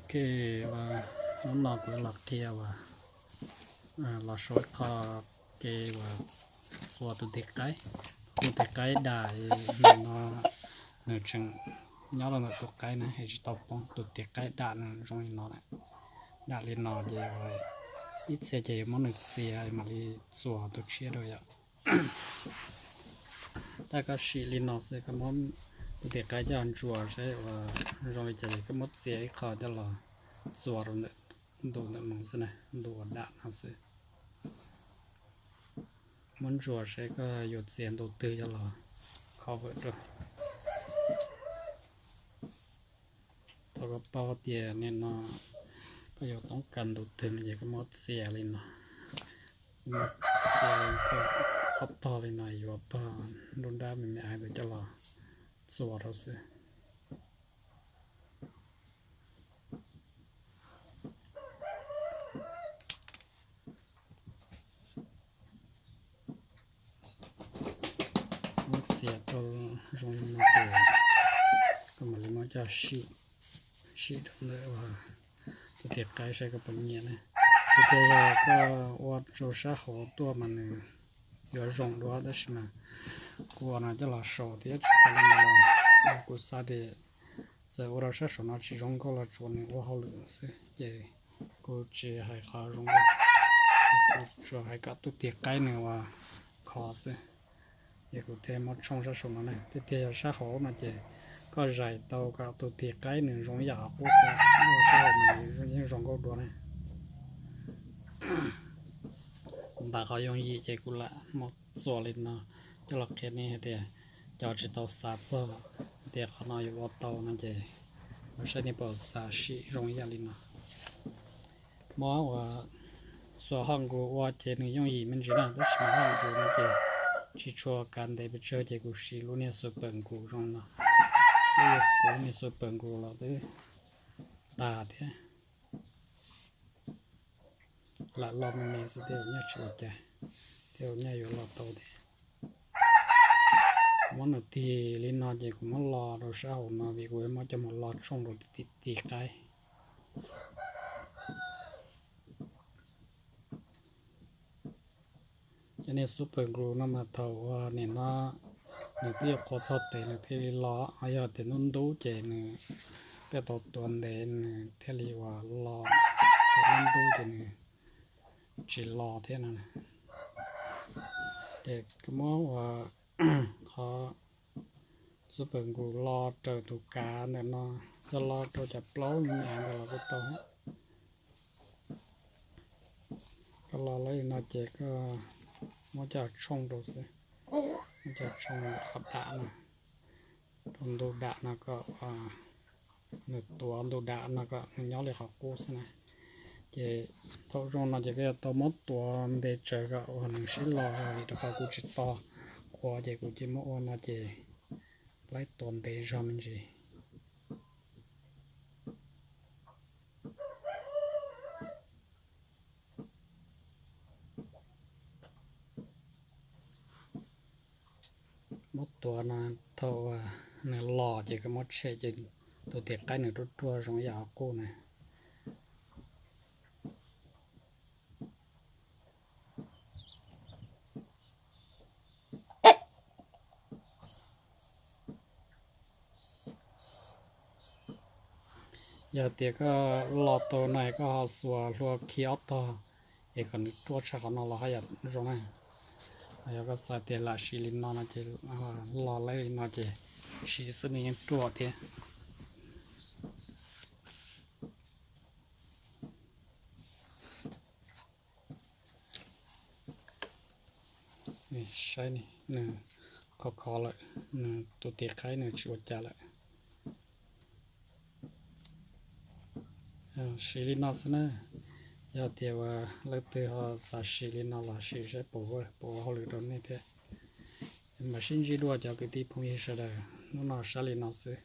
Ok, hnub no kuv los qhia uas los sau ib qho kev uas txuas tus tig qaib. Tus tig qaib dam li no, nws tseem nyob rau ntawm tus qaib na es tsis tau poob. Tus tig qaib dam nws zoo li no lawm. Dam li no ces ib txhia ces yuav muab nws txiav mam li txuas tus tshiab rau yom. Tab koj sim li no xwb, koj muab tus tig qaib coj ntsuas saib uas zoo li cas, koj muab txiav ib qho coj los txuas rau ntawm ntu ntawm no xwb na, ntu uas dam no xwb. Muab ntsuas saib koj yuav txiav ntu twg coj los cover rau. Thaum koj paub tias nim no koj yuav toob kas ntu twg no ces koj muab txiav li no. Muab txiav ob tog li no, yuav tog nruab nrab me me ntawd coj los txuas rau xwb. Muab txiav tau zoo li no ces koj mam li muab coj sim rau ntawm tus tig qaib saib koj puas nyiam na. Kuv tias yog koj ua rau sab hauv tuaj mas nws yuav zoo dua, tab sis mas kuv ua no coj los saum thiab tsis tau li ntawd los kuv xav tias txawm ua rau sab saum no tsis zoo nkauj los tsuas nws ua hauj lwm xwb ces kuv tsis hais qhov zoo nkauj, kuv tsuas hais kom tus tig qaib nws ua khov xwb. Ces kuv thiaj muab tshooj sab saum no na. Tiag tiag yog sab hauv no ces koj zais tau kom tus tig qaib nws zoo ib yam qhov qub xwb, ua sab hauv nws yeej zoo nkauj dua na. Kuv npaj qhov yooj yim ces kuv lam muab txuas li no coj los qhia nej hais tias cov tsis tau xav txog tias qhov no yuav ua tau no ces ua saib nej puas xav sim zoo ib yam li no. Muab uas xuas hot glue ua ces nws yooj yim me ntsis na, tab sis mas hot glue no ces tsis tshua kav ntev pes tsawg ces kuv siv lub niag super glue zoo no. Kuv lub niag super glue los twb tag thiab. Lam lo me me xwb thiab, nyaj tsis ua cas thiab, nyaj yuav lo tau thiab. Muab nws tig li no ces kuv muab lo rau sab hauv no vim kuv yuav muab coj mus lo tshooj rau tim tig qaib. Cov niag super glue no mas thaum uas nim no nws twb yuav qhuav txog tes nws thiaj li lo, ho yog tias ntub ntub ces nws peb tau tuav ntev nws thiaj li uas lo, thaum ntub ntub ces nws tsis lo thiab no. Ces koj muab uas qhov super glue lo raws tus kav ntawm no, koj lo rau cov plaub me me ntawd los kuj tau. Koj lo li no ces koj muab coj tshooj rau xwb, muab coj tshooj qhov dam no, rau ntu dam no kom nws tuav ntu dam no kom nws nyob li qhov qub xwb na. Ces thaum zoo no ces koj yuav tau muab tuav ntev tsawv kom uas nws sib lo, vim rau qhov kuv tsis tau qhuav ces kuv cia muab ua no ces laib tuav ntev zog me ntsis. Muab tuav no, thaum nws los ces koj muab tshem ces tus tig qaib nws ruaj ruaj zoo ib yam qhov qub na. Yog tias koj lo tau no es koj ho xuas hlua khi ob tog es kom nws ruaj tshaj qhov no los haj yam zoo na. Yog koj xav tias lam siv li no no ces lo laib li no ces siv xwb nws yeej ruaj thiab. Saib nws khov khov lawm, nws tus tig qaib nws tsis ua cas lawm. Siv li no xwb na. Yog tias uas leej twg ho xav siv li no los siv saib puas, puas ua hauj lwm rau nej thiab. Mam sib ntsib dua cov kwv tij phooj ywg sawv daws, hnub no saib li no xwb.